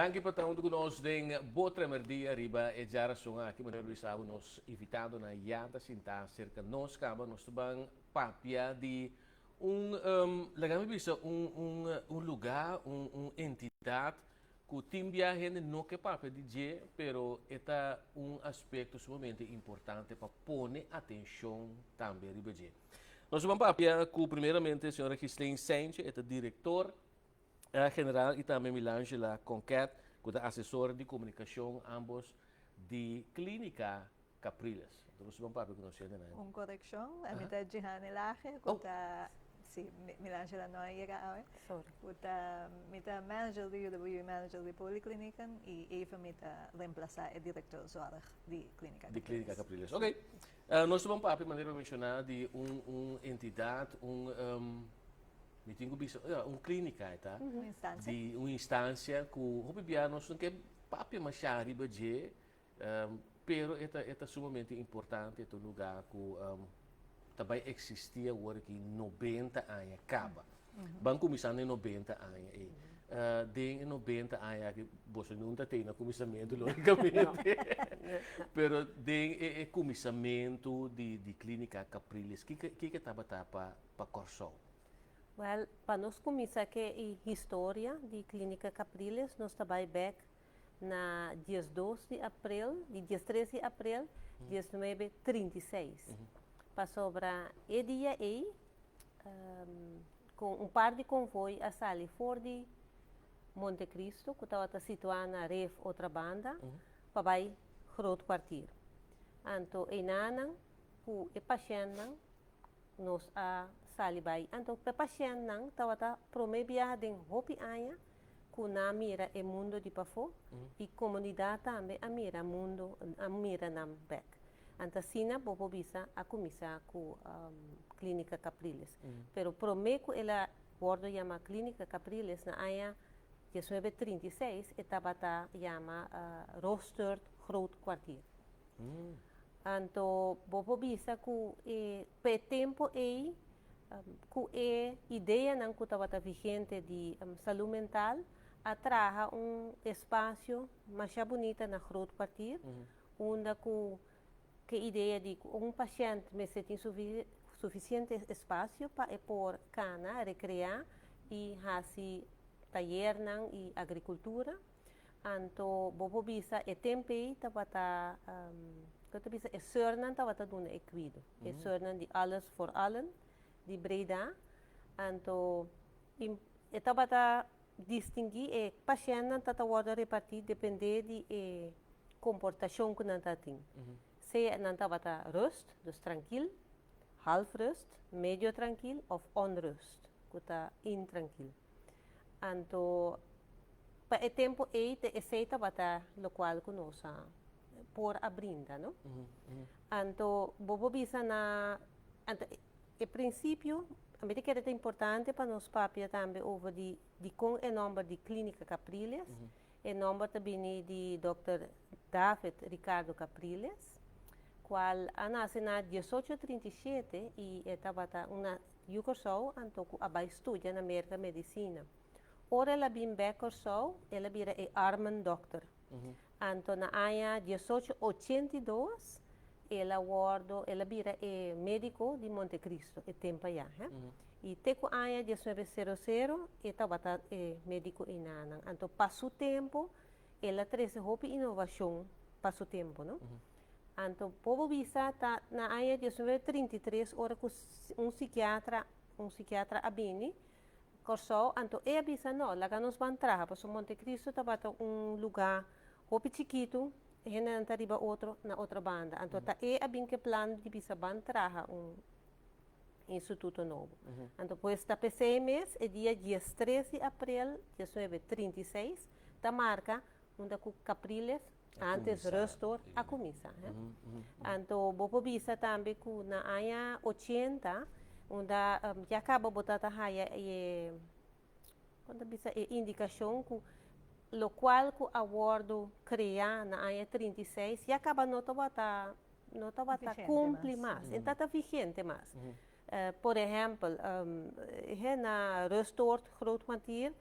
Danki pa ta huntu ku nos den Bo Tremerdia riba e djarason aki. Manera Luis Abu nos invitadonan ya ta sintá serka nos kaba. Nos ta ban papia di un, laga mi bisa, un un un lugá, un un entidat ku tin bia hende no ke papia di dje, pero e ta un aspekto sumamente importante pa pone atenshon tambe riba dje. Nos ta ban papia ku primeramente señora Ghislaine Cijntje, e ta direktor general y tambe Milangela Conquet cu ta asesor di comunicacion ambos di Clinica Capriles. Entonces nos ban papia cu nos hendenan. Un coreccion, ami ta Jihane Lage cu ta, si, Milangela no a yega awe, Sorry. Cu ta, mi ta manager di UWI y manager di Poliklinieken y even mi ta reemplaza e director zorg di Clinica Di Capriles. Clinica Capriles, ok. Nos ta ban papia manera mi a menciona di un un entidad, un Mi tin ku bisa, ya, un klínika e ta. Un instancia. Di un instancia ku hopi bia nos no ke papia mashá riba dje, pero e ta e ta sumamente importante, e ta un lugá ku ta bai eksistí awor aki 90 aña kaba. Ban kuminsá na e 90 aña ei. Den e 90 aña aki, boso nunta tei na kuminsamentu lógikamente, pero den e e kuminsamentu di di Klínika Capriles, kiko kiko tabata pa pa Kòrsou? Wèl, pa nos kuminsá ku e historia di Klínika Capriles, nos ta bai bèk na 12 di aprel, di 13 di aprel 1936. Pasobra e dia ei, ku un par di konvoi a sali for di Monte Cristo, ku tabata situá na Ref Otrabanda, pa bai Groot Kwartier. Anto einanan ku e pashèntnan Nos a sali bai. Anto p'e pashèntnan tabata promé biaha den hopi aña ku nan a mira e mundo di pafó i komunidat tambe a mira mundo, a mira nan bèk. Anto asina bo por bisa a kuminsá ku Klínika Capriles. Pero promé ku el a wòrdu yamá Klínika Capriles na aña 1936 e tabata yama Roosterd Groot Kwartier. Anto bo por bisa ku e pa e tempu ei ku e ideanan ku tabata vigente di salú mental a traha un espasio masha bunita na Groot Kwartier unda ku ke idea di ku un pashènt mester tin sufisiente espasio pa e por kana, rekreá i hasi tayernan i agrikultura. Anto bo por bisa e temp ei tabata, ku ta bisa e sörnan tabata duna e kuido, e sörnan di Alles voor Allen di Breda. Anto e tabata distinguí e pashèntnan ta ta wòrdu repartí dependé di e komportashon ku nan ta tin. Sea nan tabata rust, dus trankil, half rust, medio trankil òf onrust, ku ta intrankil. Anto pa e tempo ei te esei tabata locual cu nos a por a brinda, no? Anto bo por bisa na, anto e principio, a mi ta kere ta importante pa nos papia tambe over di dicon e nomber di Clinica Capriles, e nomber ta bini di Dòkter David Ricardo Capriles, cual a nace na 1837 y e tabata un Yu Kòrsou anto ku a bai studia na Merka medisina. Ora el a bin bèk Kòrsou, el a bira e armendòkter. Anto na aña 1882 el a wòrdu, el a bira e médiko di Montecristo e tempu ayá, he. I te ku aña 1900 e tabata e médiko einanan. Anto pa su tempu el a trese hopi inovashon pa su tempu, no. Anto pobo bisa ta na aña 1933 ora ku un sikiatra un sikiatra a bini Kòrsou anto e a bisa no laga nos ban traha pasobra Montecristo tabata un lugá hopi chikitu hendenan ta riba otro na otro banda anto ta e a bin ku e plan di bisa ban traha un instituto nobo anto pues ta p'esei mes e dia 13 di aprel 1936 ta marka unda ku Capriles antes Rustor a kuminsá. Anto bo por bisa tambe ku na aña 80 unda ya kaba bo ta ta haya e kon ta bisa e indikashon ku lokual ku a wòrdu kreá na aña 36 ya kaba no tabata no tabata kumpli mas, e ta ta vigente mas. Por ehèmpel, na Rustoord Groot Kwartier.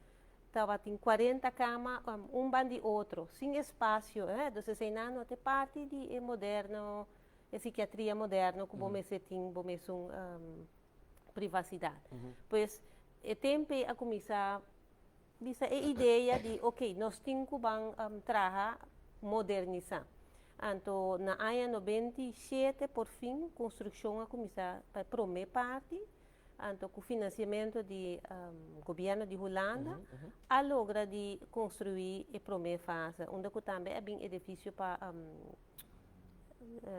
Tabatin 40 kama un ban di otro, sin espasio, eh, dus eseinan no ta parti di e moderno, e psikiatria moderno ku bo mester tin bo mesun privasidat. Pues e tempu ei a kuminsá bisa e idea di ok, nos tin ku ban traha modernisá. Anto na aña 97 por fin konstrukshon a kuminsá pa e promé parti. Anto ku finansiamentu di gobièrnu di Hulanda a logra di konstruí e promé fase, unda ku tambe a bin edifisio pa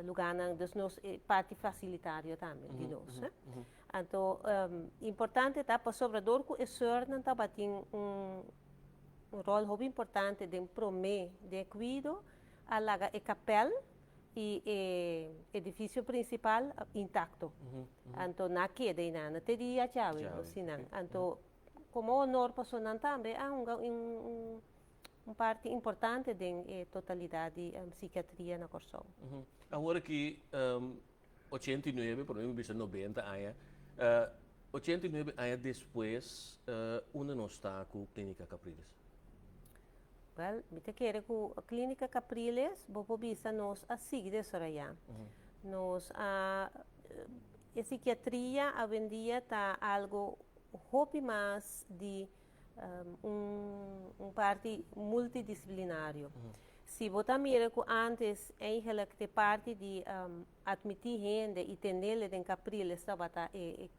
lugánan, dus nos e parti fasilitario tambe di nos. Anto importante ta pasobra dor ku e sùrnan tabatin un ròl hopi importante den promé den e kuido, a laga e kapèl i e edifisio prinsipal intakto. Anto nan a keda einan, te dia djawe osinan. Anto komo honor paso nan tambe a hunga un un parti importante den e totalidat di psikiatria na Kòrsou. Awor aki 89, por lo menos mi bisa 90 aña, 89 aña despues unda nos ta ku Klinika Capriles? Wèl, mi ta kere ku Klinika Capriles bo por bisa nos a sigui desaroyá. Nos a, e sikiatria awendia ta algo hopi mas di un parti multidisiplinario. Si bo ta mira ku antes eigenlijk te parti di atmití hende i tenele den Capriles tabata e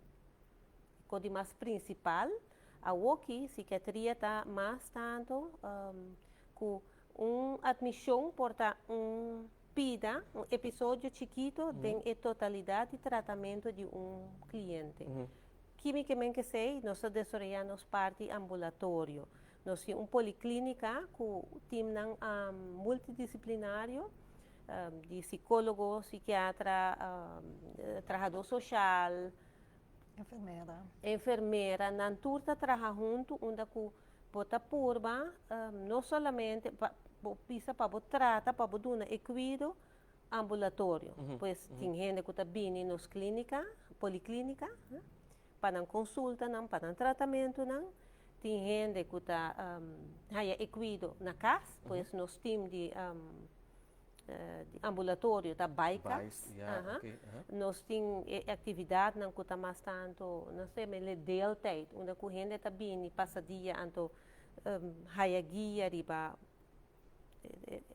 kos di mas prinsipal, awoki sikiatria ta mas tantu ku un atmishon por ta un pida, un episodio chikito den e totalidat di tratamentu di un kliente. Kímikamente esei, nos ta desaroyá nos parti ambulatorio. Nos tin un poliklínika ku timnan multidisiplinario di sikólogo, sikiatra, trahadó soshal, Enfermera. Enfermera. Nan tur ta traha huntu unda ku bo ta purba no solamente pa bo bisa pa bo trata, pa bo duna e kuido ambulatorio. Pues tin hende ku ta bini nos klínika, poliklínika, pa nan konsultanan, pa nan tratamentunan. Tin hende ku ta haya e kuido na kas, pues nos tim di ambulatorio ta bai kas. Nos tin e aktividatnan ku ta mas tantu, no sé, mele deeltijd, unda ku hende ta bini pasa dia anto haya guia riba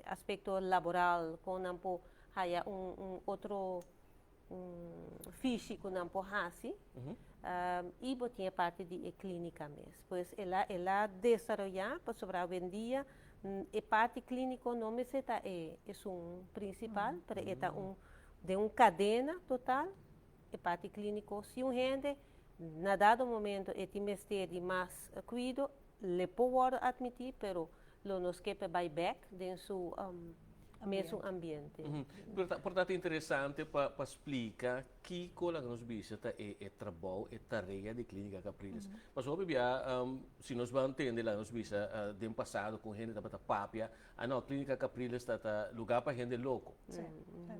aspekto laboral, kon nan por haya un otro fishi ku nan por hasi i bo tin e parti di e klínika mes. Pues el a el a desaroyá pasobra awendia e parti klíniko no mester ta e esun prinsipal, pero e ta un den un kadena total e parti klíniko. Si un hende na dado momento e tin mester di mas kuido, le por wòrdu atmití, pero lo nos ke pa bai bèk den su mesun ambiente. Pero ta por ta interesante pa splika kiko laga nos bisa ta e trabou, e tarea di Klínika Capriles. Pasobra hopi bia si nos ban tende laga nos bisa den pasado kon hende tabata papia, ah no, Klínika Capriles ta ta lugá pa hende loko.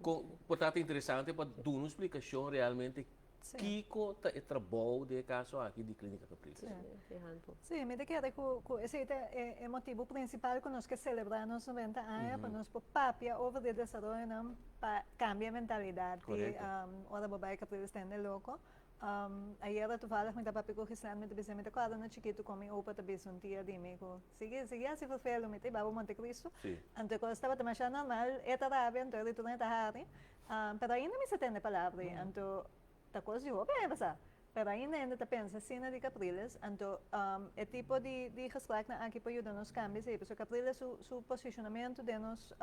Kon por ta interesante pa duna un splikashon realmente Kiko ta e trabou den e kaso aki di Klinika Capriles? Sí, mi ta kere ku esei ta e motibu prinsipal ku nos ke selebrá nos 90 aña, pa nos por papia over di e desaroyonan pa kambia e mentalidat di ora bo bai Capriles ta hende loko. Ayera toevallig mi ta papia ku Gislèn, mi ta bisa mi ta kòrda na chikitu kon mi opa ta bisa un tia di mi ku sigui sigui hasi vervelu, mi ta iba bo Montecristo. Anto e kos tabata masha normal, e ta rabia anto e ritorno e ta hari. Pero ainda mi sa tende palabra ei, anto ta kos di hopi aña pasá. Pero ainda hende ta pensa asina di Capriles, anto e tipo di di gespreknan aki por yuda nos kambia esei, pasobra Capriles su su posicionamento den nos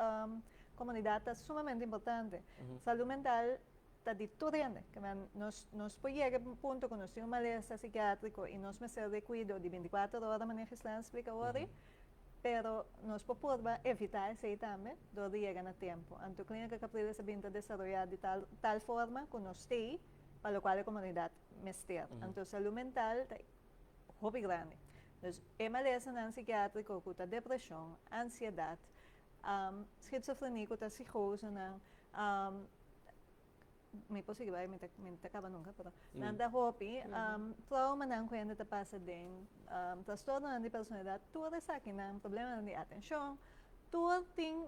komunidat ta sumamente importante. Salú mental ta di tur hende, ke men nos nos por yega un punto ku nos tin un malesa sikiatriko i nos mester di kuido di 24 ora manera Gislaine a splika awor. Pero nos por purba evitá esei tambe dor di yega na tempu. Anto Klínika Capriles a bin ta desaroyá di tal tal forma ku nos stei pa lokual e komunidat mester. Anto salú mental ta hopi grandi. Dus e malesanan sikiátriko ku ta depreshon, ansiedat, skizofrenia ku ta psigosenan, Mi por sigui bai, mi ta mi ta kaba nunka, pero nan ta hopi. Traumanan ku hende ta pasa den, trastornonan di personalidat, tur esakinan, problemanan di atenshon, tur tin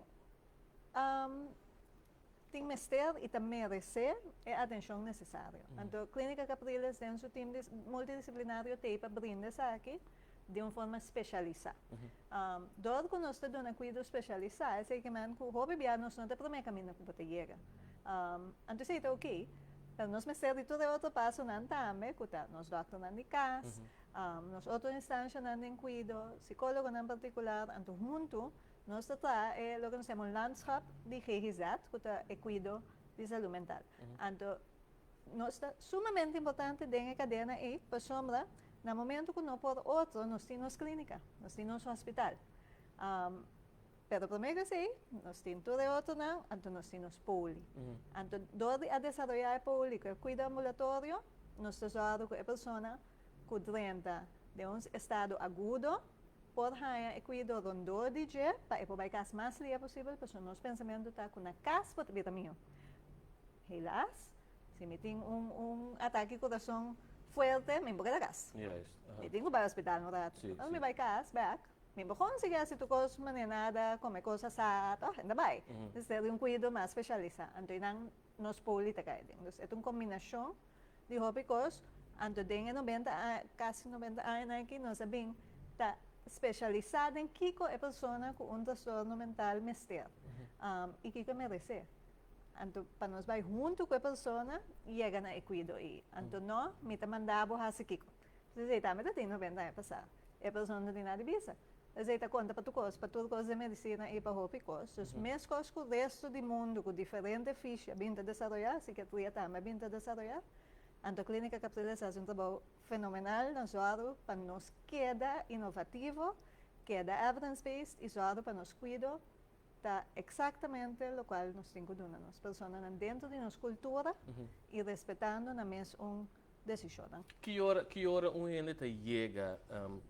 tin mester i ta meresé e atenshon nesesario. Anto Klínika Capriles den su tim multidisiplinario t'ei pa brinda esaki di un forma spesialisá. Dor ku nos ta duna kuido spesialisá, esei ke men ku hopi bia nos no ta promé kaminda ku bo ta yega. Anto esei ta okey, pero nos mester di tur e otro pasonan tambe ku ta nos dòkternan di kas, nos otro instanshanan den kuido, sikólogonan partikular, anto huntu nos ta traha e loke nos yama un landschap di GGZ ku ta e kuido di salú mental. Anto nos ta sumamente importante den e kadena ei pasobra na momento ku no por otro nos tin nos klínika, nos tin nos hospital. Pero promé ku esei nos tin tur e otronan, anto nos tin nos poli. Anto dor di a desaroyá e poli ku e kuido ambulatorio nos ta sòru ku e persona ku drenta den un estado agudo por haña e kuido rondó di dje pa e por bai kas mas lia posibel pasobra nos pensamentu ta ku na kas bo ta bira mihó. Helaas, si mi tin un un atake kurason fuerte, mi por keda kas. Juist, aha. Mi tin ku bai hospital un ratu. Sí, Ora mi sí. bai kas bèk, mi por konsiguí hasi tur kos manera nada, kome kos asá, tòg, e ta bai. Mester di un kuido mas spesialisá. Anto einan nos poli ta kai den. Dus e ta un kombinashon di hopi kos. Anto den e nobenta aña, kasi nobenta añanan aki nos a bin ta spesialisá den kiko e persona ku un trastorno mental mester i kiko e meresé. Anto pa nos bai huntu ku e persona yega na e kuido ei. Anto no, mi ta manda bo hasi kiko. Esei tambe ta tin 90 aña pasá. E persona no tin nada di bisa. Esei ta konta pa tur kos, pa tur kos den medisina i pa hopi kos. Dus meskos ku resto di mundu ku diferente fishi a bin ta desaroyá, sikiatria tambe a bin ta desaroyá. Anto Klínika Capriles a hasi un trabou fenomenal na zòru pa nos keda inovativo, keda evidence-based i zòru pa nos kuido ta eksaktamente lokual nos tin ku duna nos personanan dentro di nos kultura i respetando nan mes un desishonnan. Ki ora ki ora un hende ta yega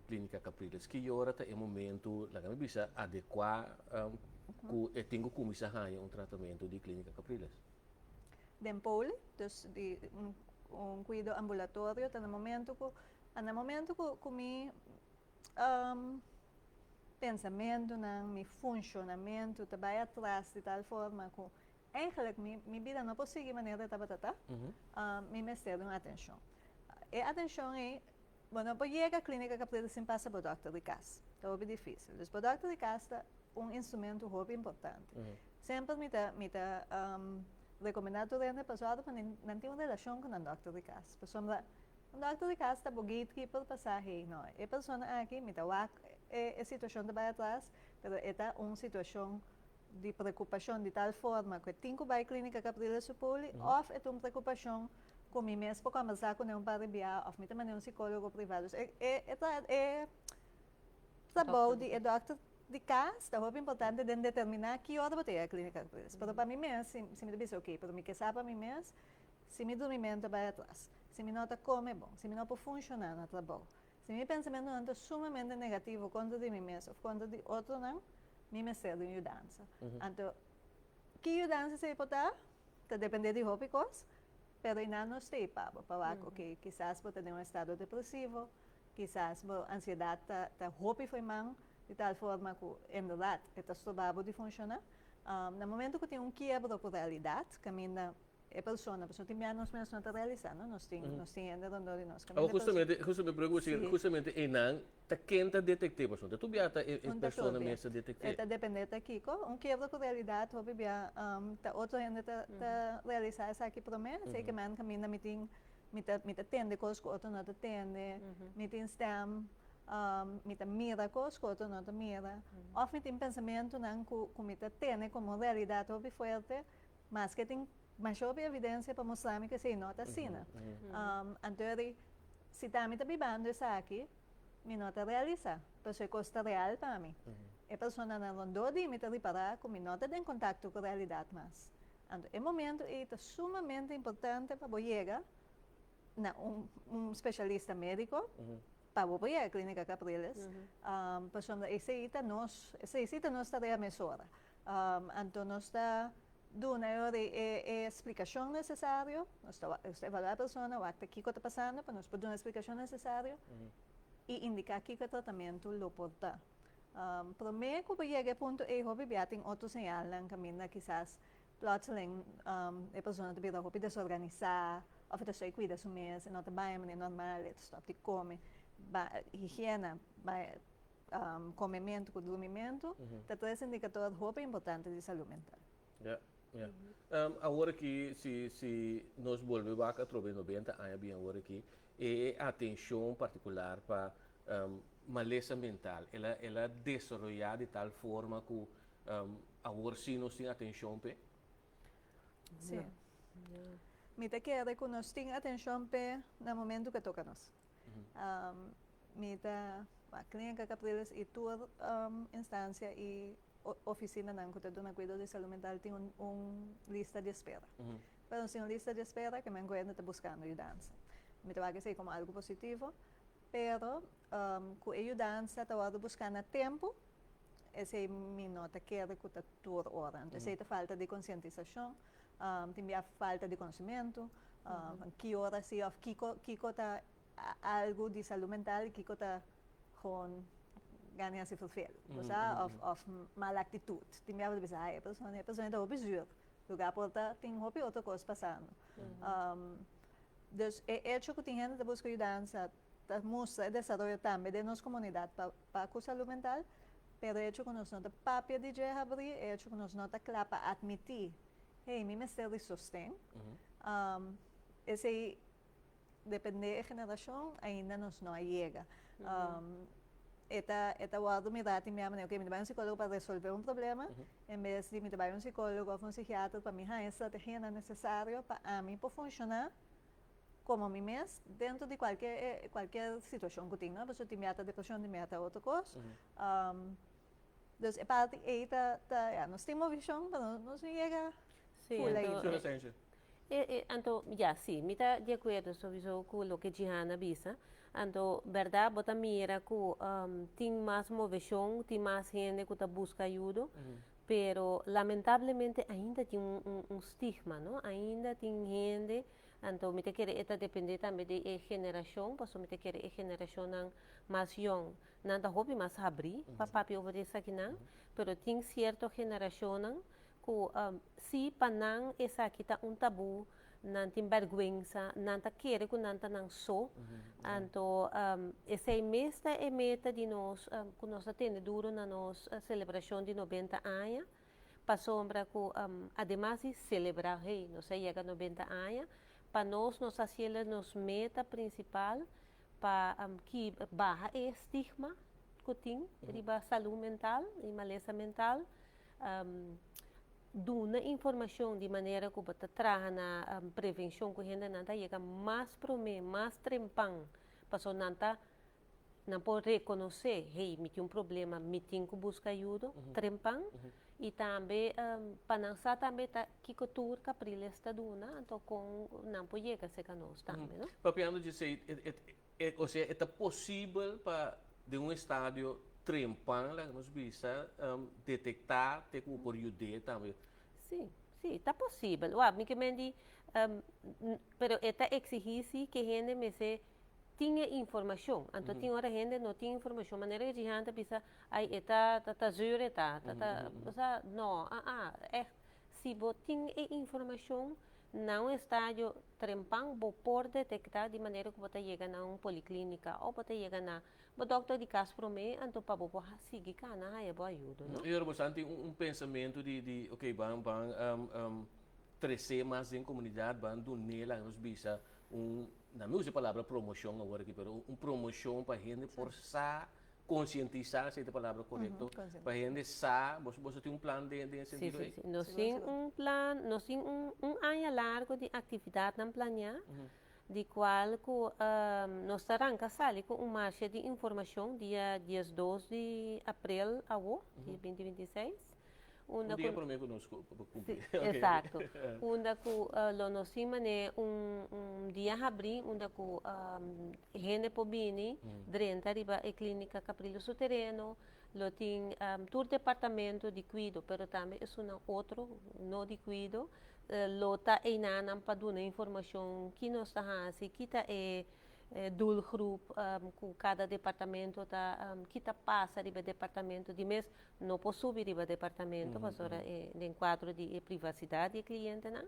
Klínika Capriles? Ki ora ta e momentu, laga mi bisa, adekuá ku e tin ku kuminsá haña un tratamentu di Klínika Capriles? Den poli, dus di un kuido ambulatorio ta na momentu ku na momentu ku mi pensamentunan, mi funshonamentu ta bai atras di tal forma ku Eigenlijk mi mi bida no por sigui manera e tabata ta, mi mester di un atencion. E atencion ei, bo no por yega Clinica Capriles sin pasa bo dokter di cas. Ta hopi dificil. Dus bo dokter di cas ta un instrumento hopi importante. Semper mi ta mi ta recomenda tur hende pasobra pa nan tin un relacion cu nan dokter di cas. Pasobra un dokter di cas ta bo gatekeeper pa sa, hey, no, e persona aki mi ta wak e e situacion ta bai atras, pero e ta un situacion di preokupashon di tal forma ku e tin ku bai Klínika Capriles su poli òf e ta un preokupashon ku mi mes por kòmbersá kuné un par di bia òf mi ta manda un sikólogo privá. Dus e e e tra e trabou di e dòkter di kas ta hopi importante den determiná ki ora bo ta yega Klínika Capriles. Pero pa mi mes si si mi ta bisa okey pero mi ke sa pa mi mes si mi durmimentu a bai atras, si mi no ta kome bon, si mi no por funshoná na trabou, Si mi pensamentunan ta sumamente negativo kontra di mi mes òf kontra di otronan, mi mester di un yudansa. Anto, ki yudansa esei por ta? Ta dependé di hopi kos, pero einan nos ta ei pa bo, pa wak, oke, kisas bo ta den un estado depresivo, kisas bo ansiedat ta ta hopi fo'i man, di tal forma ku inderdat e ta stroba bo di funshoná. Na momento ku tin un kiebro ku realidat, kaminda E persona, pasobra tin bia nos mes no ta realisa, no? Nos tin, nos tin hende rondó di nos. Awor justamente, justamente por e ku justamente einan ta ken ta detekt'é pasobra ta tur bia ta e persona mes ta detekt'é. E ta dependé ta kiko. Un kiebro ku realidat hopi bia ta otro hende ta ta realisa esaki promé. Esei ke men kaminda mi tin mi ta mi ta tende kos ku otro no ta tende, mi tin stèm, mi ta mira kos ku otro no ta mira, òf mi tin pensamentunan ku ku mi ta tene komo realidat hopi fuerte. Maske tin masha hopi evidencia pa mustra mi cu esey no ta asina. Anto yo di, si ta mi ta bibando esaki, mi no ta realisa, pasobra e cos ta real pa mi. E personanan rondó di mi ta ripara cu mi no ta den contacto cu realidad mas. Anto e momento ey ta sumamente importante pa bo yega na un specialista medico pa bo por yega Clinica Capriles, pasobra esey ta nos, esey si ta nos tarea mesora. Anto nos ta. Duna e ora e e splikashon nesesario, nos ta nos ta evaluá e persona, wak ta kiko ta pasando pa nos por duna e splikashon nesesario i indiká kiko e tratamentu lo por ta. Promé ku bo yega e punto ei hopi bia tin otro señalnan kaminda kisas plotseling e persona ta bira hopi desorganisá òf e ta stoi kuida su mes, e no ta baña manera normal, e ta stòp di kome, ba higiena, ba Komementu ku durmimentu ta tres indikador hopi importante di salú mental. Ya, ya. Awor aki si si nos bolbe wak atrobe 90 aña bien awor aki, e atenshon partikular pa malesa mental el a el a desaroyá di tal forma ku awor si nos tin atenshon p'e? Sí. Mi ta kere ku nos tin atenshon p'e na momentu ku e toka nos. Mi ta Clínica Capriles y tur instancia y oficinanan cu ta duna cuido di salud mental tin un lista di espera. Pero nos tin un lista di espera que men cu ta buscando yudansa. Mi ta wak esey como algo positivo, pero cu e yudansa ta wordo busca na tempo, esey mi no ta kere cu ta tur ora. Anto esey ta falta di concientisacion, tin bia falta di conocimento, ki ora si of kico kico ta algu di salú mental i kiko ta gewoon gana hasi verveel, bo sa, of of mal aktitut. Tin bia bo ta bisa, ai e persona e persona ta hopi zuur, lugar por ta tin hopi otro kos pasando. Dus e echo ku tin hende ta buska yudansa ta mustra e desaroyo tambe den nos komunidat pa pa ku salú mental, pero e echo ku nos no ta papia di dje habrí, e echo ku nos no ta kla pa atmití, hey, mi mester di sosten, esei Depende e generashon ainda nos no a yega. E ta e ta wòrdu mirá tin mia manera, oke mi ta bai un sikólogo pa resolvé un problema, en bes di mi ta bai un sikólogo òf un sikiater pa mi haña e strategianan nesesario pa ami por funshoná komo mi mes dentro di kualke kualke situashon ku tin, no? Pasobra tin mia ta depreshon, tin mia ta otro kos. Dus e parti ei ta ta ya nos tin movishon pero nos no yega ful ainda. Anto, ya, sí, mi ta di akuerdo souiso ku loke Jihana bisa. Anto, bèrdat bo ta mira ku tin mas moveshon, tin mas hende ku ta buska ayudo, pero lamentablemente ainda tin un stigma, no? Ainda tin hende, anto mi ta kere e ta depende tambe di e generashon, pasobra mi ta kere e generashonnan mas yòn, nan ta hopi mas habrí pa papia over di esakinan, pero tin sierto generashonnan Ku si pa nan esaki ta un tabú, nan tin bèrgwensa, nan ta kere ku nan ta nan so. Anto esei mes ta e meta di nos, ku nos ta tene duru na nos selebrashon di 90 aña, pasobra ku ademas di selebrá, hey, nos a yega 90 aña, pa nos, nos hasiel nos meta prinsipal pa baha e stigma ku tin riba salú mental i malesa mental. Duna informashon di manera ku bo ta traha na prevenshon ku hendenan ta yega mas promé, mas trempan, pasobra nan ta nan por rekonosé, hey, mi tin un problema, mi tin ku buska ayudo trempan, i tambe pa nan sa tambe ta kiko tur Capriles ta duna, anto kon nan por yega serka nos tambe, no? Papiando dje esei, Osea e ta posibel pa den un estadio trempan, laga nos bisa, detektá te ku bo por yud'é tambe? Sí, sí, ta posibel. Wak, mi ke men di, pero e ta eksigí sí ke hende mester tin e informashon. Anto tin ora hende no tin informashon. Manera ke Jihan ta bisa, ai e ta ta zuur e ta, ta ta, osea, no, aa, ègt, si bo tin e informashon, Na un estadio trempan bo por detektá di manera ku bo ta yega na un poliklínika òf bo ta yega na bo dòkter di kas promé anto pa bo por sigui kana haña bo ayudo, no? I ora bo sa tin un pensamentu di di ok ban ban tresé mas den komunidat ban dun'é laga nos bisa un nan mi usa e palabra promoshon awor aki pero un promoshon pa hende por sa Konsientisá, si e ta e palabra korekto, pa hende sa, boso boso tin un plan den den e sentido ei? Sí, sí, sí. Nos tin un plan, nos tin un un aña largo di aktividatnan planiá, di kual ku nos ta ranka sali ku un marshe di informashon dia 12 di aprel awo, di 2026, unda ku. Un dia promé ku nos kumpli. Sí, exacto. Unda ku lo nos tin manera un un dia habrí unda ku hende por bini drenta riba e Clínica Capriles su tereno. Lo tin tur departamento di cuido, pero tambe esunnan otro no di cuido, lo ta eynanan pa duna informacion ki nos ta haci, ki ta e doelgroep cu cada departamento ta, ki ta pasa riba e departamento. Di mes no por subi riba departamento pasobra den cuadro di e privacidad di e clientenan.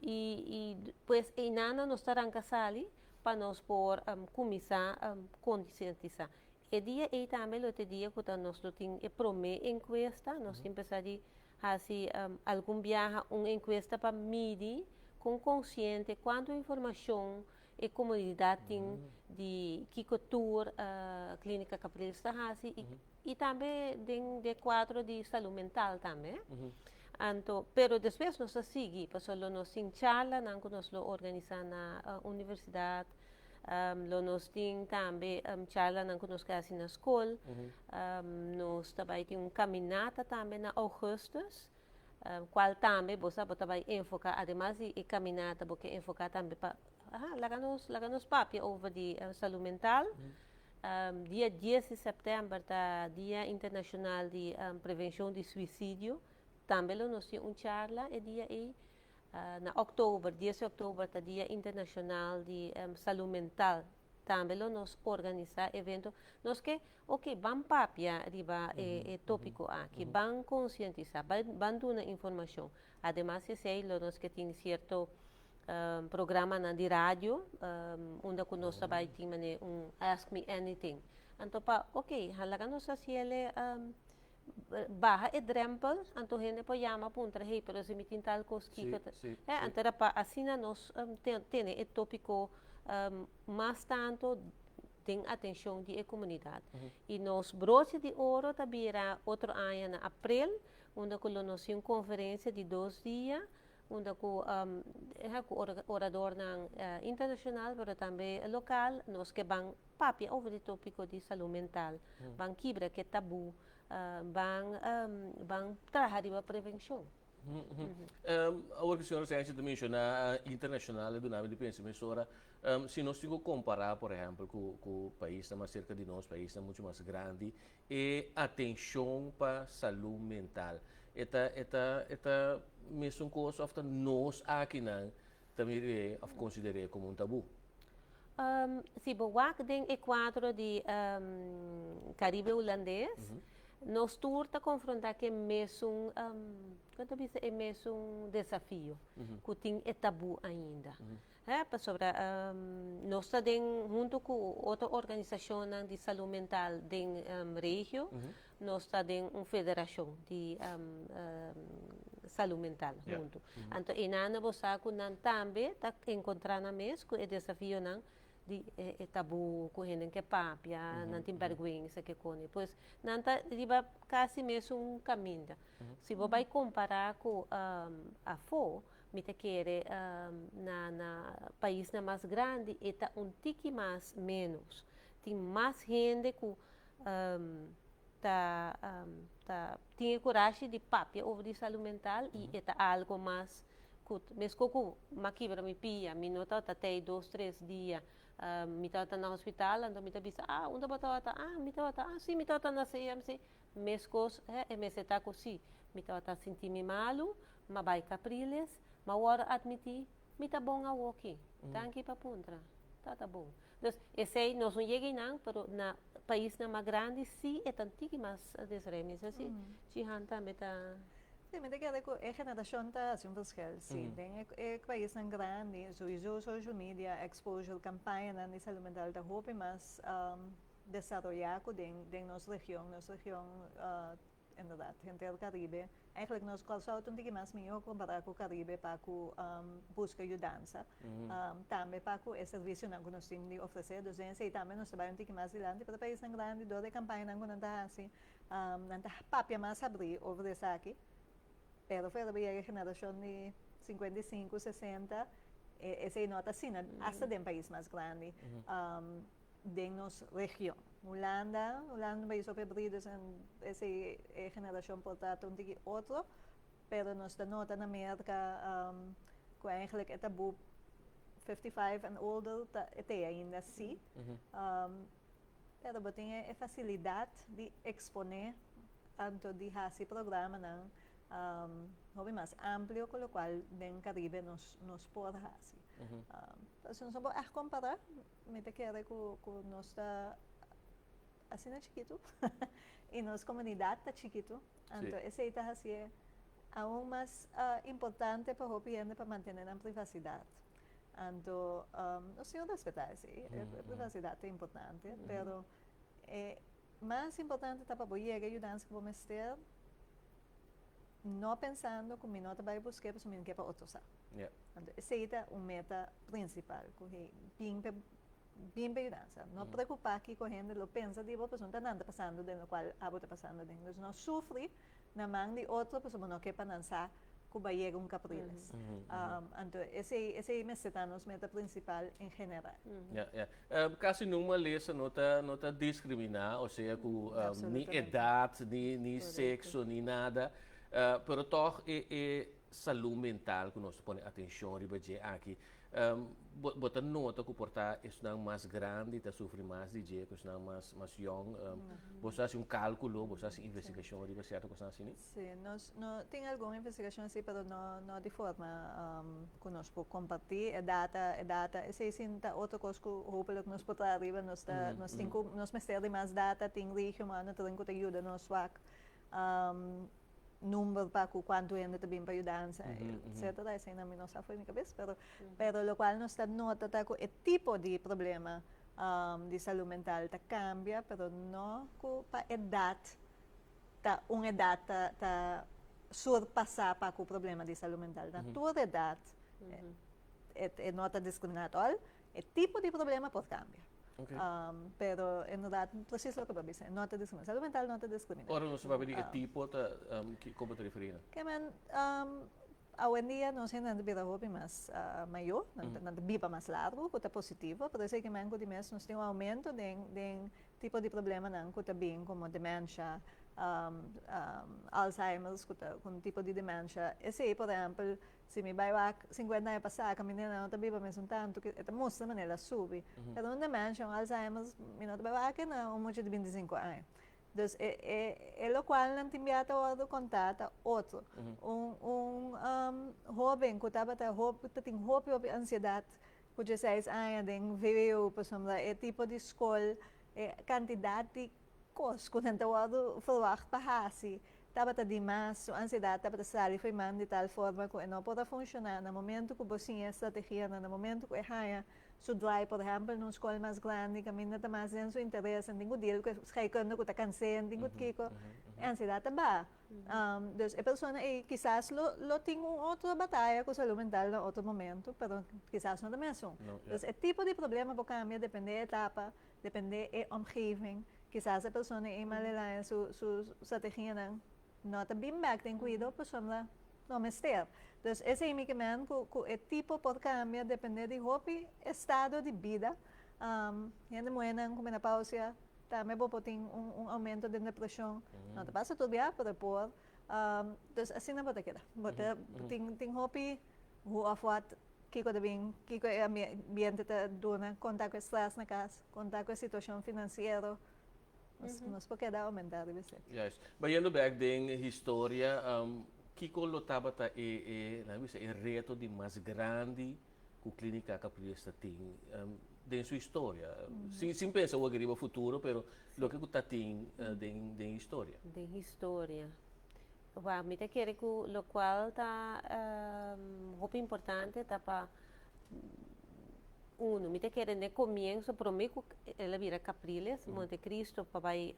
Y pues eynanan nos ta ranca sali pa nos por cuminsa concientisa. E dia ei tambe lo ta e dia ku ta nos lo tin e promé enkuesta. Nos tin pensá di hasi algun biaha un enkuesta pa midi kon konsiente, kuantu informashon e komunidat tin di kiko tur Klínika Capriles ta hasi i tambe den e kuadro di salú mental tambe. Anto, pero despues nos ta sigui, pasobra lo nos tin charlanan ku nos lo organisá na universidat. Lo nos tin tambe charlanan ku nos ke hasi na skol. Nos ta bai tin un kaminata tambe na ougùstùs, kual tambe bo sa bo ta bai enfoká, ademas di e kaminata bo ke enfoká tambe pa laga nos laga nos papia over di salú mental. Dia dies di sèptèmber ta Dia Internashonal di Prevenshon di Suisidio, tambe lo nos tin un charla e dia ei. Na òktober, dies di òktober ta Dia Internashonal di Salú Mental. Tambe lo nos organisá evento. Nos ke, oke, ban papia riba e tópiko aki, ban konsientisá, ban duna informashon. Ademas di esei lo nos ke tin sierto programanan di radio unda ku nos ta bai tin manera un Ask Me Anything. Anto pa, oke, laga nos hasiel baha e drempel, anto hende por yama puntra, hey, pero si mi tin tal kos, kiko ta? Anto era pa asina nos tene e topiko mas tanto den atencion di e comunidad. Y nos broche di oro ta bira otro aña na april, unda cu lo nos tin un conferencia di 2 dia, unda cu oradornan internacional, pero tambe local, nos ke ban papia over di topico di salud mental, ban kibra cu e tabu, ban traha riba prevencion. Awor cu señora Sánchez ta menciona internacional, duna mi di pensa mesora, si nos tin cu compara, por ehempel, cu paisnan mas cerca di nos, paisnan mucho mas grandi, e atencion pa salud mental, e ta mesun cos of ta nos akinan ta mira of considera como un tabu? Si bo wak den e cuadro di Caribe Hulandes, nos tur ta confronta cu e mesun, con ta bisa, e mesun desafio, cu tin e tabu ainda. Pasobra nos ta den hunto cu otro organisacion di salud mental den regio, nos ta den un federacion di salud mental hunto. Anto, einan bo sa cu nan tambe ta encontra na mes cu e desafionan di e tabu, cu hende ke papia, nan tin bergwensa ke cone. Pues nan ta riba casi mesun caminda. Si bo bay compara cu afo, mi ta kere na paisnan mas grandi, e ta un tiki mas menos. Tin mas hende cu ta tin coraje di papia over di salud mental y ta algo mas cu mesco cu m'a kibra mi pia, mi no ta tey 2, 3 dia, mi ta na hospital, anto mi ta bisa, "Ah, unda bo ta?" "Ah, mi ta, ah, si, mi ta na CMC." Mescos, e mester ta cu si, mi ta sinti mi malo, m'a bay Capriles, m'a wordo admiti, mi ta bon awoki. Danki pa puntra. Ta bon. Dus, esey nos no yega nan, pero na paisnan mas grandi si e ta un tiki mas desremi. Asina, Jihan tambe ta. Si, mi ta kere cu e generacion ta haci un verschil. Si, den e paisnan grandi, sowieso social media, exposure, campaña di salud mental ta hopi mas desaroya cu den nos region, inderdaad, henter Caribe. Eigenlijk nos Corsou ta un tiki mas miho compara cu Caribe pa cu busca yudansa. Tambe pa cu e servicionan cu nos tin di ofrece. Dus den esey tambe nos ta bay un tiki mas dilanti, pero paisnan grandi, door e campañanan cu nan ta haci, nan ta papia mas habri over esaki. Pero fuera di e generacion di 55, 60, esey no ta asina, hasta den pais mas grandi den nos region. Hulanda un pais habri, dus esey e generacion por ta un tiki otro, pero nos ta nota na Merca cu eigenlijk e tabu 55 and older ta te ainda si. Pero bo tin e facilidad di expone anto di haci programanan hopi mas amplio cu locual den Caribe nos por haci. Entonces nos no por echt compara, mi ta kere cu nos ta asina chikito y nos comunidad ta chikito, anto esey ta haci'e aun mas importante pa hopi hende pa mantene nan privacidad. Anto nos tin respetá esei, e privacidad ta importante, pero e mas importante ta pa bo yega e yudansa ku bo mester, no pensando ku mi no ta bai busk'é pasobra mi no ke pa otro sa. Anto esei ta un meta prinsipal, ku hey bin p'e bin p'e yudansa. No preokupá kiko hende lo pensa di bo pasobra no ta nan ta pasando den lokual abo ta pasando den. Dus no sufri na man di otro pasobra bo no ke pa nan sa ku bai yega un Capriles. Anto esei esei mester ta nos meta prinsipal en general. Ya, ya. Kasi nun malesa no ta no ta diskriminá, osea ku ni edat, ni ni sekso, ni nada. Pero tòg e e salú mental ku nos ta pone atenshon riba dje aki, Bo bo ta nota ku por ta esnan mas grandi ta sufri mas di dje ku esnan mas mas yòn? Bo sa hasi un kálkulo, bo sa hasi investigashon riba sierto kosnan asina? Sí, nos no tin algun investigashon así, pero no no di forma ku nos por kompartí e data e data esei sin ta otro kos ku hopelijk nos por traha riba nos ta nos tin ku nos mester di mas data tin regio monitoring ku ta yuda nos wak number pa cu cuanto hende ta bin pa yudansa, etcetera, eseinan mi no sa for mi cabes, pero, pero locual nos ta nota ta cu e tipo di problema di salud mental ta cambia, pero no cu pa edad ta un edad ta ta surpasa pa cu problema di salud mental. Na tur edad e no ta discrimina at all, E tipo di problema por cambia. Pero inderdaad, precies loke bo a bisa, no ta discrimina. Salud mental no ta discrimina. Ora nos ta papia di e tipo ta con bo ta referi na? Ke men, awendia nos hendenan ta bira hopi mas mayor, nan ta biba mas largo, cu ta positivo, pero esey ke men cu di mes nos tin un aumento den tipo di problemanan cu ta bin como dementia, Alzheimer's cu ta un tipo di dementia. Esey por ehempel Si mi bai wak 50 aña pasá, kaminda nan no ta biba mesun tantu, e ta mustra manera el a subi. Pero un dementia, un Alzheimer's, mi no ta bai wak na un mucha di 25 aña. Dus e e e lokual nan tin bia ta wòrdu kontá ta otro. Un un hóben ku tabata hopi ta tin hopi hopi ansiedat ku dieseis aña den vwo pasobra e tipo di skol, e kantidat di Kos ku nan ta wòrdu ferwagt pa hasi tabata dimas, su ansiedat tabata sali fo'i man di tal forma ku e no por a funshoná. Na momentu ku bo siña e strategianan, na momentu ku e haña su draai, por ehèmpel na un skol mas grandi kaminda ta mas den su interes, en tin ku deal ku e scheikunde ku ta kans'é, en tin ku kiko, e ansiedat ta baha. Dus e persona ei kisas lo lo tin un otro bataya ku salú mental na otro momentu, pero kisas no ta mesun. Dus e tipo di problema por kambia depende e etapa. Depende e omgeving, kisas e persona ei mal el haña su su strategianan no ta bin bek den kuido pasobra no mester. Dus esei mi ke men ku ku e tipo por kambia depende di hopi estado di bida. Hende muhénan ku menopausia tambe bo por tin un un aumento den depreshon. No ta pasa tur bia pero por. Dus asina bo ta keda. Bo ta tin tin hopi Hoe of wat, kiko ta bin, kiko e ambiente ta duna, kon ta ku e stress na kas, kon ta ku e situashon finansiero, nos nos por keda oumentá riba esei. Juist. Bayendo bek den historia, kiko lo tabata e e laga mi bisa e reto di mas grandi ku Klinika Capriles ta tin den su historia? Sin sin pensa awor riba futuro, pero loke ku ta tin den den historia. Den historia. Wak, mi ta kere ku lokual ta hopi importante ta pa uno, mi ta kere n'e komienso promé ku el a bira Capriles, Montecristo pa bai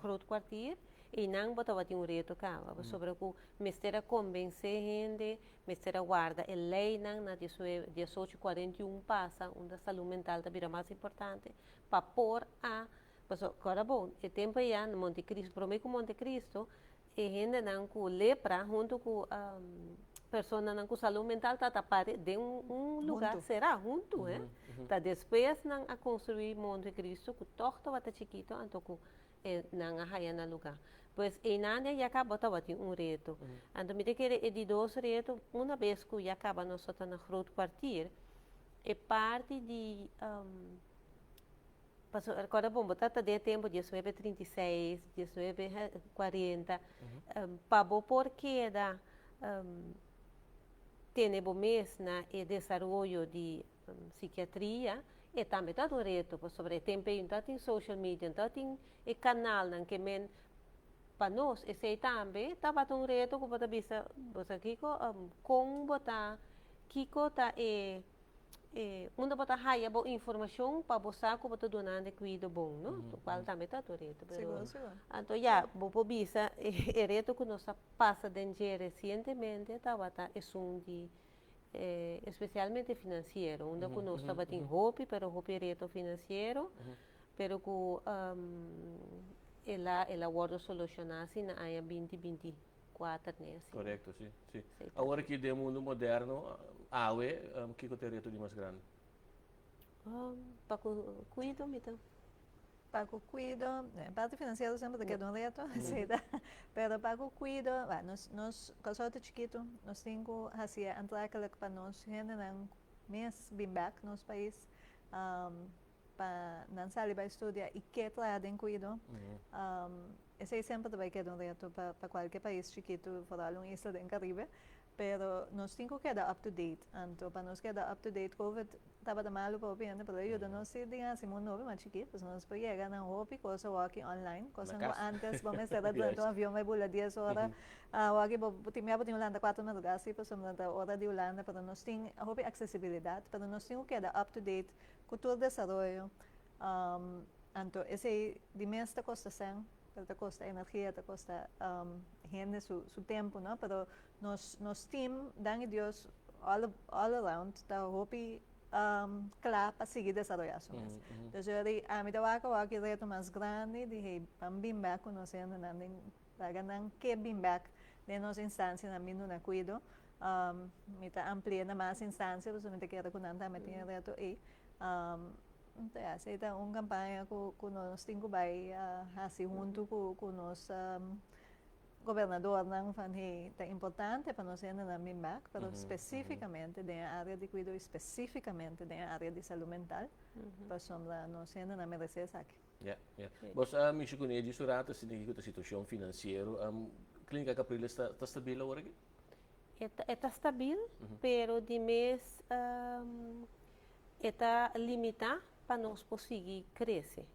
Groot Kwartier, einan bo tabatin un reto kaba, pasobra ku mester a kombensé hende, mester a warda e leinan na 1841 pasa unda salú mental ta bira mas importante pa por a Pasobra, kòrda bon, e tempu ei ya na Montecristo, promé ku Montecristo, e hendenan ku lepra huntu ku personanan ku salú mental tabata pare den un lugá será, huntu, eh. Ta despues nan a konstruí Montecristo ku tòg tabata chikito, anto ku e nan a haya nan lugá. Pues einan ya kaba tabatin un reto. Anto mi ta kere e di dos reto, una bes ku ya kaba nos ta na Groot Kwartier, e parti di. Paso recorda bon, bo ta den tempo 1936, 1940, pa bo por keda tene bo mes na e desaroyo di psikiatria, e tambe ta un reto, pasobra e tempo ei no tin social media, no tin e kanalnan ke men pa nos, esei tambe tabata un reto ku bo ta bisa, bo sa kiko, kon bo ta, kiko ta e unda bo ta haya bo informashon pa bo sa ku bo ta dunando kuido bon, no? Kual tambe ta un reto. Pero, Sigur, sigur. Anto ya, bo por bisa e reto ku nos a pasa den resientemente tabata esun di espesialmente finansiero, unda ku nos tabatin hopi, pero hopi reto finansiero, pero ku el a wòrdu solushoná asina na aña 2024, ne? Asina. Korekto, si. Si. Awor aki den mundu moderno, awe, kiko ta e reto di mas grandi? Pa kuido, mi ta. Pa kuido, parti finansiero semper ta keda un reto, si, ta. Pero pa kuido, bah, nos Kòrsou ta chikitu, nos tin ku hasi aantrekkelijk pa nos hendenan mes bin bèk nos pais, pa nan sali bai studia i ke traha den kuido. Esei semper ta bai keda un reto pa kualke pais chikitu, vooral un isla den Karibe. Pero nos tin ku keda up to date. Anto pa nos keda up to date, COVID tabata malu pa hopi hende, pero yuda nos si den hasi mundu hopi mas chikitu. Pues nos por yega na hopi kos aki online, kos Na ku kas. Antes bo mester a durante un avion bai bula 10 ora. Awaki bo tin bo tin Hulanda 4 madrugá si, pasobra ta ora di Hulanda, pero nos tin hopi aksesibilidat, pero nos tin ku keda up to date ku tur desaroyo. Anto esei di mes ta kosta sèn, pero ta kosta energia, ta kosta hende su tempu, no? Pero nos team, danki Dios, all around, ta hopi kla pa sigui desaroyá su mes. Dus jullie, ami ta wak awor e reto mas grandi di hey, ban bin bèk ku nos hendenan den laga nan ke bin bèk den nos instansianan bin duna kuido. Mi ta amplia na mas instansia, pasobra mi ta kere ku nan tambe tin e reto ei. Anto ya, esei ta un kampaña ku nos tin ku bai hasi huntu ku nos gobernadornan van hey, ta importante pa nos hendenan bin bèk, pero spesífikamente den e área di kuido i spesífikamente den e área di salú mental, pasobra nos hendenan meresé esaki. Ja. Bos a mishi kuné di surato, asina ku e situashon finansiero. Klínika Capriles ta stabil awor aki? E ta stabil, pero di mes e ta limitá pa nos por sigui krese.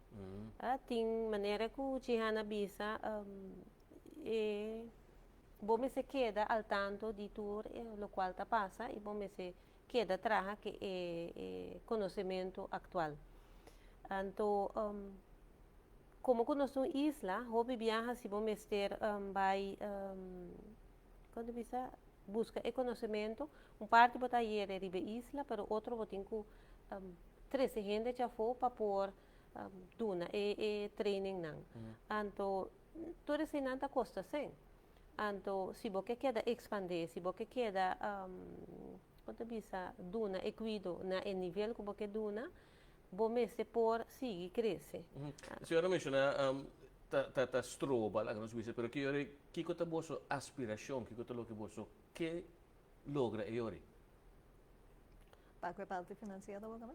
Ah, tin manera ku Jihana a bisa, bo mester keda al tanto di tur lokual ta pasa i bo mester keda traha ku e konosementu aktual. Anto, komo ku nos ta un isla, hopi biaha si bo mester bai kon bisa buska e konosementu, un parti bo ta yera riba isla, pero otro bo tin ku trese hende djafó pa por duna e training nan. Anto, tur eseinan ta kosta sèn. Anto, si bo ke keda ekspandé, si bo ke keda kon ta bisa, duna e kuido na e nivel ku bo ke duna, bo mester por sigui krese. Señora menshoná ta stroba, laga nos bisa, pero ki ora kiko ta boso aspirashon, kiko ta loke boso ke logra e ora? Pa e parti finansiero bo tambe?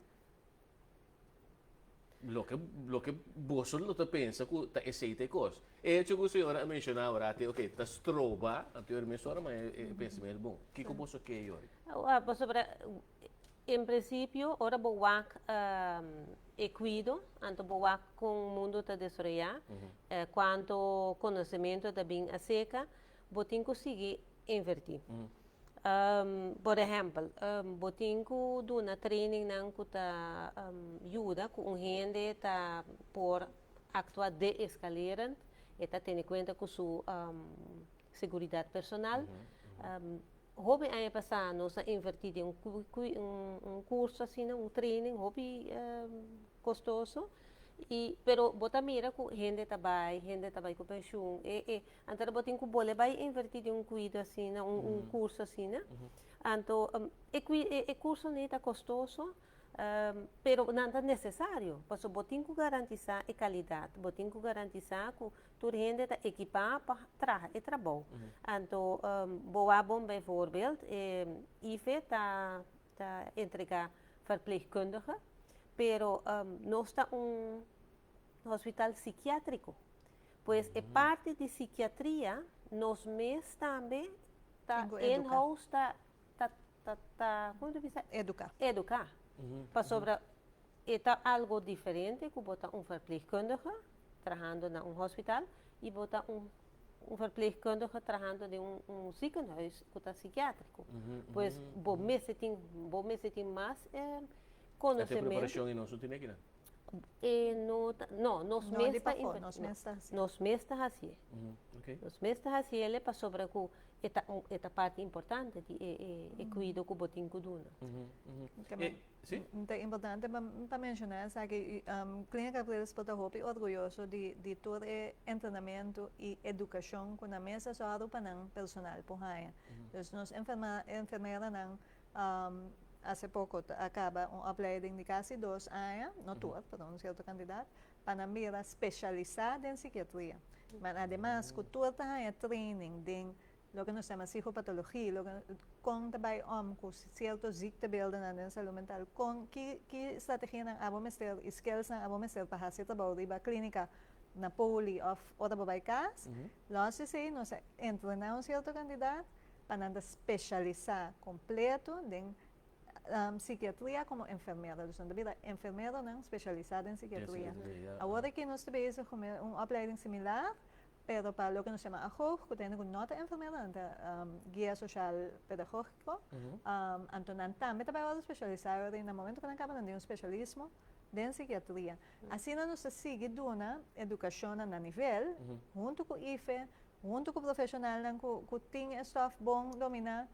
Loke boso lo ta pensa ku ta esei ta e kos. E hecho ku señora a menshoná awor, ok, ta stroba, anto ora mes ora, ma e pensamentu bon. Kiko boso ke e ora? Ah, pasobra en prinsipio, ora bo wak e kuido, anto bo wak kon mundu ta desaroyá, kuantu konosementu ta bin aserka, bo tin ku sigui invertí. Por ehèmpel, bo tin ku duna training nan ku ta yuda ku un hende ta por aktua deeskalerend, e ta tene kuenta ku su seguridat personal. Hopi aña pasá nos a invertí den un kurso asina, un training hopi kostoso, i pero bo ta mira ku hende ta bai ku penshun, e anto bo tin ku bolbe bai invertí den un kuido asina, un kurso asina. Anto e kurso ei ta kostoso, pero nan ta nesesario, pasobra bo tin ku garantisá e kalidat, bo tin ku garantisá ku tur hende ta ekipá pa traha e trabou. Anto bo wak bon bijvoorbeeld, IFE ta entregá verpleegkundige, pero nos ta un hospital sikiátriko. Pues e parti di sikiatria nos mes tambe ta in-house ta ta ta ta kon ta bisa? Eduká. Eduká. Pasobra e ta algo diferente ku bo ta un verpleegkundige trahando na un hospital i bo ta un un verpleegkundige trahando den un un ziekenhuis ku ta sikiátriko. Pues bo mester tin bo mester tin mas konosementu. E preparashon i nos no tin aki nan? E no ta, no, nos No mes di ta pafó, inver- nos no, mes ta hasié. Nos mes ta hasié. Nos mes ta hasié pasobra ku e ta un, e ta parti importante di e e e kuido ku bo tin ku duna. Ke men, Si? Ta importante pa pa menshoná esaki, Clínica Capriles por ta hopi orguyoso di di tur e entrenamentu i edukashon ku nan mes a sòru pa nan personal por haña. Dus nos enferma enfermeranan Hace poco a caba un opleiding di casi 2 aña, no tur, pero un cierto cantidad, pa nan bira specialisa den psikiatria. Maar ademas cu tur ta haña training den loke nos yama psicopatologie, loke con ta bay om cu cierto ziektebeeldennan den salud mental, con ki ki strategianan abo mester y skillsnan abo mester pa haci trabou riba clinica na poli of ora bo bay cas. Los esey nos a entrena un cierto cantidad pa nan ta spesialisá kompleto den sikiatria komo enfermero. Dus nan ta bira enfermeronan spesialisá den sikiatria. Awor aki nos ta bezig ku un opleiding similar, pero pa loke nos yama agoog, ku ta hende ku no ta enfermero, nan ta guia sosial pedagógiko. Anto nan tambe ta bai wòrdu spesialisá awor i na momento ku nan kaba nan tin un spesialismo den sikiatria. Asina nos ta sigui duna edukashonnan na nivel huntu ku IFE, Huntu ku profeshonalnan ku ku tin e stòf bon dominá,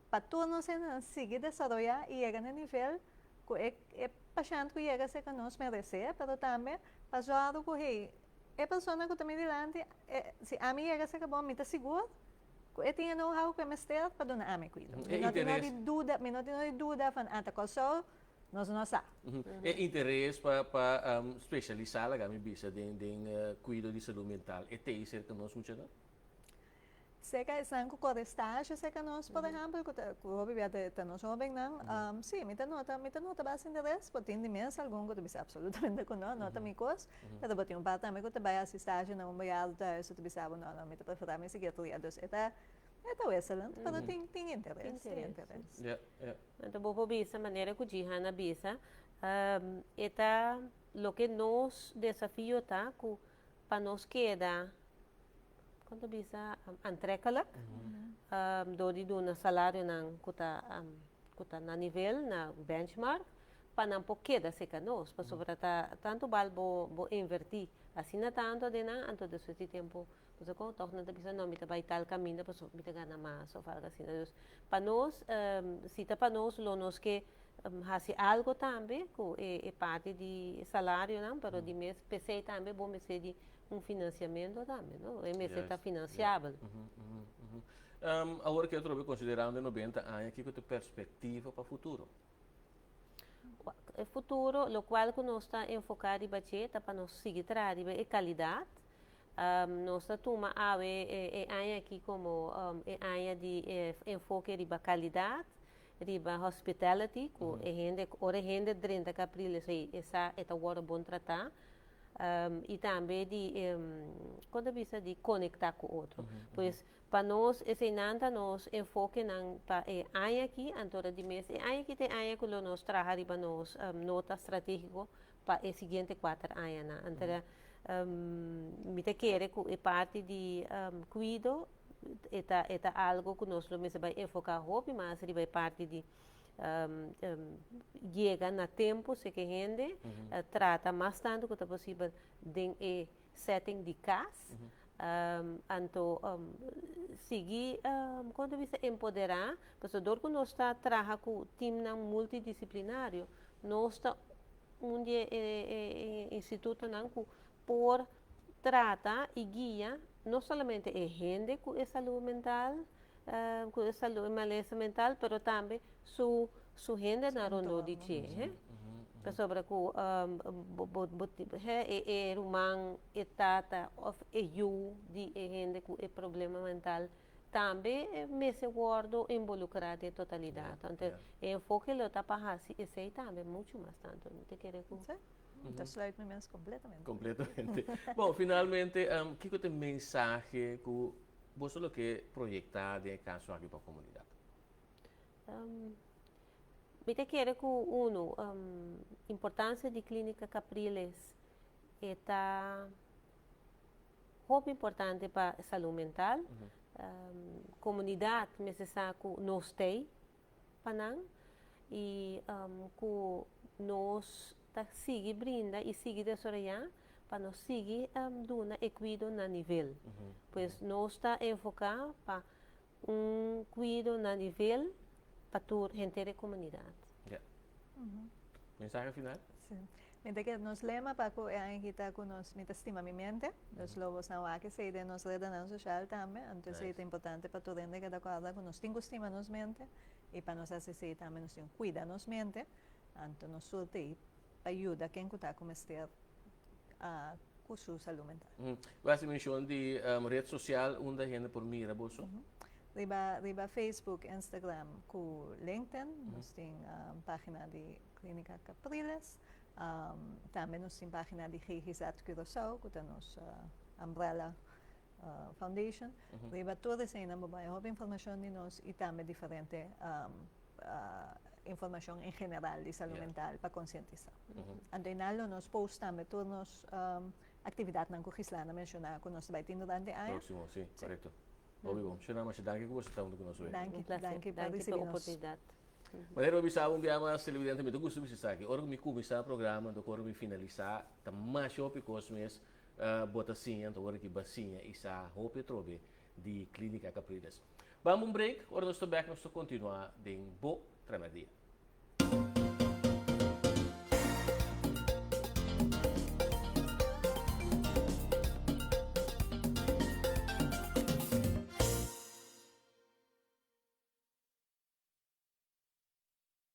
pa tur nos hendenan sigui desaroyá i yega na e nivel ku e e pashènt ku yega serka nos meresé, pero tambe pa zòrgu ku hey, e persona ku ta mi dilanti, e si ami yega serka bo, mi ta sigur ku e tin e know-how ku e mester pa duna ami kuido. Mi no tin nodi duda, mi no tin nodi duda van a ta Kòrsou, Nos no sa. E interes pa pa specialisa laga mi bisa den den cuido di salud mental e tei cerca nos muchanan? Cerca esnan cu core stage cerca nos por ehempel cu ta cu hopi bia ta ta nos hobennan si mi ta nota mi ta nota basta interes por tin di mes algun cu ta bisa absolutamente cu no no ta mi cos pero por tin un par tambe cu ta bay haci stage na un bejaardentehuis cu ta bisa bo no no mi ta prefera mi psiquiatria dus e ta e ta wisselend pero tin tin interes tin interes. Ja ja. Anto bo por bisa manera ku Jihan a bisa, e ta loke nos desafio ta ku pa nos keda, kon ta bisa, aantrekkelijk, dor di duna salarionan ku ta ku ta na nivel, na benchmark, pa nan por keda serka nos, pasobra ta tantu bal bo bo invertí asina tantu aden nan, anto despues di tempu Pasobra kon tòg nan ta bisa no mi ta bai tal kaminda pasobra mi ta gana mas òf algu asina. Dus pa nos si ta pa nos lo nos ke hasi algu tambe ku e parti di salarionan pero di mes p'esei tambe bo mester di un finansiamentu tambe no e mester ta finansiabel. Awor ke atrobe konsiderando e 90 aña kiko ta e perspektiva pa futuro? E futuro lokual ku nos ta enfoká riba dje ta pa nos sigui traha riba e kalidat. Nos ta tuma awe e aña aki komo e aña di enfoke riba kalidat, riba hospitality, ku e hende, ora e hende drenta Capriles e sa e ta wòrdu bon tratá, i tambe di, kon ta bisa, di konektá ku otro. Pues pa nos eseinan ta nos enfokenan pa e aña aki, anto di mes e aña aki ta e aña ku lo nos traha riba nos nota stratégiko pa e siguiente 4 añanan. Anto mi ta kere ku e parti di kuido e ta e ta algo ku nos lo mester bai enfoká hopi mas riba e parti di yega na tempu si ke hende trata mas tantu ku ta posibel den e setting di kas. Anto sigui kon ta bisa empoderá pasobra dor ku nos ta traha ku timnan multidisiplinario nos ta un di e institutonan ku por trata i guia no solamente e hende ku e salú mental, ku e salú e malesa mental, pero tambe su su hendenan rondó di dje. Pasobra ku bo bo bo e e ruman, e tata òf e yu di e hende ku e problema mental tambe mester wòrdu involukrá den totalidat. Anto e enfoke lo ta pa hasi esei tambe muchu mas tantu. Mi ta kere ku. Ta sluit mi mes completamente. Completamente. Bon, finalmente, kiko ta e mensahe ku boso lo ke proyektá den e kaso aki pa komunidat? Mi ta kere ku unu, importansia di Klínika Capriles e ta hopi importante pa salú mental. Komunidat mester sa ku nos t'ei pa nan i ku nos ta sigui brinda i sigui desaroyá pa nos sigui duna e kuido na nivel. Pues nos ta enfoká pa un kuido na nivel pa tur henter e komunidat. Ya. Mensahe final? Sí. Mi ta kere nos lema pa ku e aña aki ta ku nos mi ta stima mi mente. Dus lo bosnan wak esei den nos redenan soshal tambe. Anto esei ta importante pa tur hende keda kòrda ku nos tin ku stima nos mente i pa nos hasi esei tambe nos tin ku kuida nos mente. Anto nos tur ta ei pa yuda ken ku ta ku mester ku su salú mental. Bo hasi menshon di red sosial unda hende por mira boso? Riba Facebook, Instagram ku LinkedIn nos tin página di Klínika Capriles. Tambe nos tin página di GGZ Curaçao ku ta nos umbrella foundation. Riba tur eseinan bo bai hopi informashon di nos i tambe diferente informashon en general di salú mental pa konsientisá. Anto einal lo nos post tambe tur nos aktividatnan ku Gislana a menshoná ku nos ta bai tin durante e aña. Próksimo, si, korekto. Hopi bon. Shona, masha danki ku boso ta huntu ku nos hoy. Danki, Un plaser. danki pa Danki pa risibí nos. oportunidat. Manera bo bisa un bia mas televidente mi ta gusta bisa esaki. Ora ku mi kuminsá programa anto ku ora mi finalisá ta masha hopi kos mes bo ta siña anto ora ki bo a siña i sa hopi atrobe di Clínica Capriles. Bam un break, ora nos ta bek nos ta kontinuá den Bo Tremèrdia.